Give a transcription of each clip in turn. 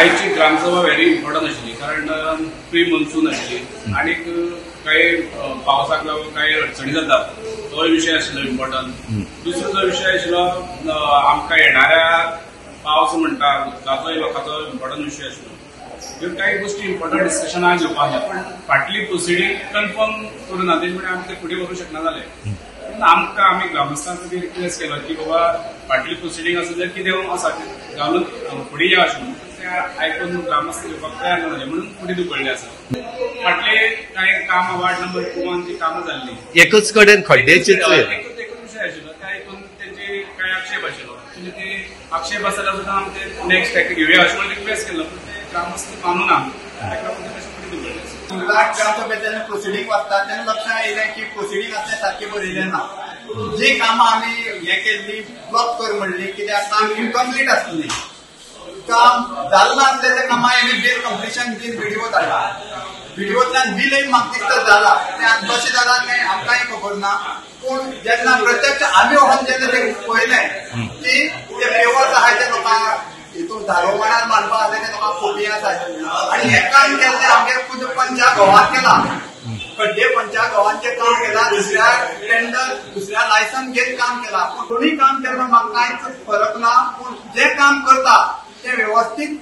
आयची gram sabha very important आशिल्ली, कारण प्री मॉन्सून आशिल्ली आनी काही पावसाक लागून काही अडचणी जातात, तोय विशय आशिल्लो इम्पॉर्टंट. दुसरो जो विशय आशिल्लो आमकां येणाऱ्या पावस म्हणटा उदकाचोय लोकांचो इम्पॉर्टंट विशय आशिल्लो. ह्यो काही गोष्टी इम्पॉर्टंट डिस्कशनाक घेवपाक आसल्या, पण फाटली प्रोसिडींग कन्फर्म करूं ना, तेजे मुळे आमी ते फुडें व्हरूंक शकना जाले. पूण आमकां आमी ग्रामस्थांक बी रिक्वेस्ट केलो की बाबा फाटली प्रोसिडींग आसा जाल्यार कितें आसा तें घालून फुडें या अशें म्हणून, ते आयकून ग्रामस्थ घेवपाक तयार ना जाले म्हणून फुडें धुकळ्ळें आसा. फाटले कांय कामां वार्ड नंबर 2 जी कामां जाल्ली एकच कडेन खड्ड्याचेच एकूच विशय आशिल्लो, त्या हितून तेंचे कांय आक्षेप आशिल्लो, म्हणजे ते आक्षेप आसा जाल्यार सुद्दां आमी ते नेक्स्ट ताका घेवया अशें म्हणून रिक्वेस्ट केल्लो, पूण ते ग्रामस्थ मानूना, ताका लागून ते तशें फुडें धुकळ्ळें आसा. ग्रामसभेत जेन्ना प्रोसिडींग वाचता तेन्ना लक्षांत येयलें की प्रोसिडींग आसलें सारकें बरयलें ना. जी कामां आमी हें केल्ली ब्लॉक कर म्हणली कित्याक काम इनकम्प्लीट आसली, काम जालें नासलें त्या कामां आमी बील कंप्लिशन बील व्हिडिओ धाडला, व्हिडिओंतल्यान बिलय म्हाका दिसता जाला, तें कशें जालां तें आमकांय खबर ना. पूण जेन्ना प्रत्यक्ष आमी वचून जेन्ना तें पळयलें की ते पेवर्स आहाय ते लोकांक हितून धारो माणार मांडपा आसले ते लोकांक खोपी आसा आनी हें काम केल्लें आमगे खुद पंचा गांवांत केलां, खड्डे पंचा गांवांचें काम केलां, दुसऱ्या टेंडर दुसऱ्या लायसन्स घेत काम केलां. पूण कोणूय काम केलें म्हाका कांयच फरक ना, पूण जें काम करता तें वेवस्थीत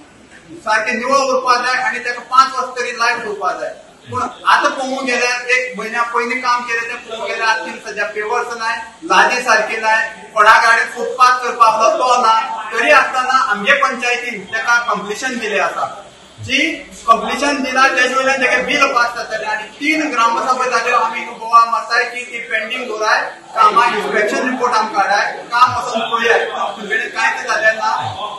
सारकें निवळ उरपा जाय आनी ताका 5 वर्सां तरी लायफ उरपा जाय. पूण आतां पळोवंक गेल्यार एक म्हयन्या पयलीं काम केलें तें पळोवंक गेल्यार आतां सद्या पेवर्स नाय, लादी सारकी नाय, कोणा गाडी फुटपाथ करपाक आसलो तो ना, तरी आसतना आमगे पंचायतीन ताका कंप्लिशन दिलें आसा. जी कंप्लिशन दिला तेजे वयल्यान ताका बील पास जातलें आनी 3 ग्रामसभा जाल्यो आमी गोवा मारताय की ती पेंडींग दवराय, कामां इन्स्पेक्शन रिपोर्ट आमकां हाडाय, काम वचून पळयाय, तुमचे कांयच जालें ना.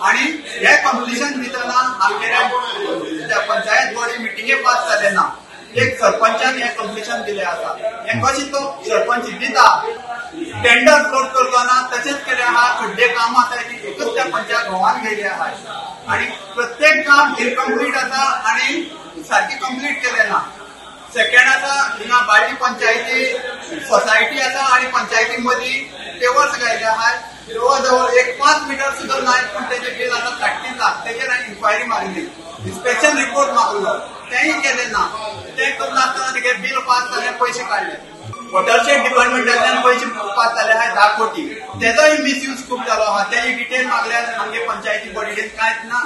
आनी हें कंप्लिशन दितना आमगेल्या पंचायत बॉडी मिटिंगे पास जालें ना, एक सरपंचान हें कंप्लिशन दिलें आसा. हें कशें तो सरपंच दिता टेंडर फ्लोट करतना तशेंच केलें आहा, खड्डे कामां आसा की एकच त्या पंचायत गांवान गेले आहा आनी प्रत्येक काम इनकम्प्लीट आसा आनी सारकें कंप्लीट केलें ना. सेकंड आसा हिंगा बाळी पंचायती सोसायटी आसा आनी पंचायती मदीं पेवर्स घायले आहात, जवळ जवळ एक 5 मिटर सुद्दां नाय, पूण तेजें बील आतां 3.5 लाख, तेजेर हांवें इन्क्वायरी मारिल्ली, इन्स्पेक्शन रिपोर्ट मागलो, तेंय केलें ना. तें करनासतना तेगे बील पास जालें, पयशे काडले. वॉटरशेड डिपार्टमेंटांतल्यान पयशे पास जाले आहात 10 कोटी, तेजोय मिसयूज खूब जालो आहा, तेजी डिटेल मागल्यार आमगे पंचायती बॉडीन कांयच ना.